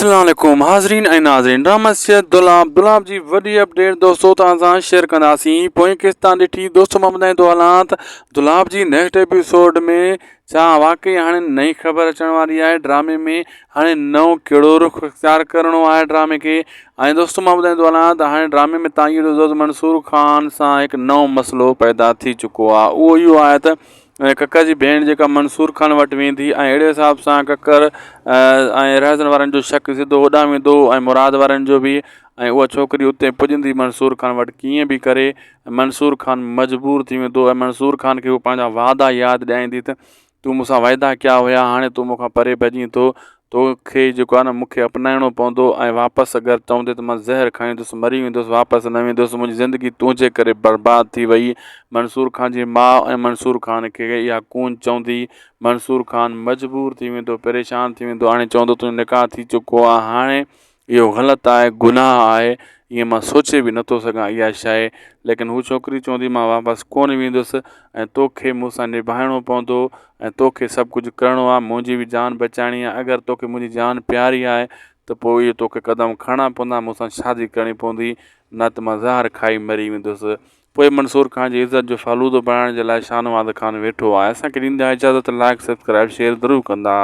اسلام عليڪم حاضرين ۽ ناظرين ڊراما سيد دولاب دولاب جي وڏي اپڊيٽ دوستو توهان سان شيئر ڪنداسين پوئين قسط تان ڏٺي دوستو مان ٻڌائيندو هلان ته دولاب جي نيڪسٽ ايپيسوڊ ۾ ڇا واقعي هاڻي نئين خبر اچڻ واري آهي ڊرامي ۾ هاڻي نئون ڪهڙو رخ اختيار ڪرڻو آهي ڊرامي کي ۽ دوستو مان ٻڌائيندو هلان ته هاڻي ڊرامي ۾ تان اهو ڏسو منصور خان سان هڪ نئون مسئلو پيدا ٿي چڪو آهي اهو اهو آهي ته ۽ ڪڪر جي ڀيڻ جيڪا منصور خان وٽ ويندي ۽ اهڙي حساب سان ڪڪر ۽ رهزن وارن جو شڪ سڌو هوڏانهن ويندو ۽ مراد وارن جو به ۽ اها ڇوڪري اتي پڄندي منصور خان وٽ ڪيئن به ڪري منصور خان مجبور ٿي ويندو ۽ منصور خان کي هو پنهنجا وعدا ياد ڏياريندي ته تون مون سان وعدا ڪيا هيا هاڻي تون مون کان پري ڀڄين ٿو توکي جيڪو آهي نه مون کي اپنائڻو پوندو ۽ واپس اگر چوندين ته مان زهر کائيندس مري ويندس واپس نه ويندس منهنجي زندگي تنهنجي ڪري برباد ٿي وئي منصور خان جي ماء ۽ منصور خان کي اها ڪونج چوندي منصور خان مجبور ٿي ويندو پريشان ٿي ويندو هاڻي چوندو تنهنجو نڪاح ٿي چڪو آهي هاڻي اهو غلط آهي گناهه آهي ائين مان سوچي به نٿو سگهان اها شيء ليڪن هو ڇوڪري چوندي مان واپس ڪونه ويندس ۽ توکي مون سان نڀائڻو پوندو ۽ توکي سڀ ڪجهه ڪرڻو آهي منهنجي به جان بچائڻي آهي اگر توکي منهنجي جان پياري آهي ته پوء اهو توکي قدم کڻڻا پوندا مون سان شادي ڪرڻي پوندي نه ته مان زهر کائي مري ويندس پوء منصور خان جي عزت جو فالودو بڻائڻ جي لاء شاهنواز خان ويٺو آهي اسان کي ڏيندا اجازت لائڪ سبسڪرائب شيئر ضرور ڪندا.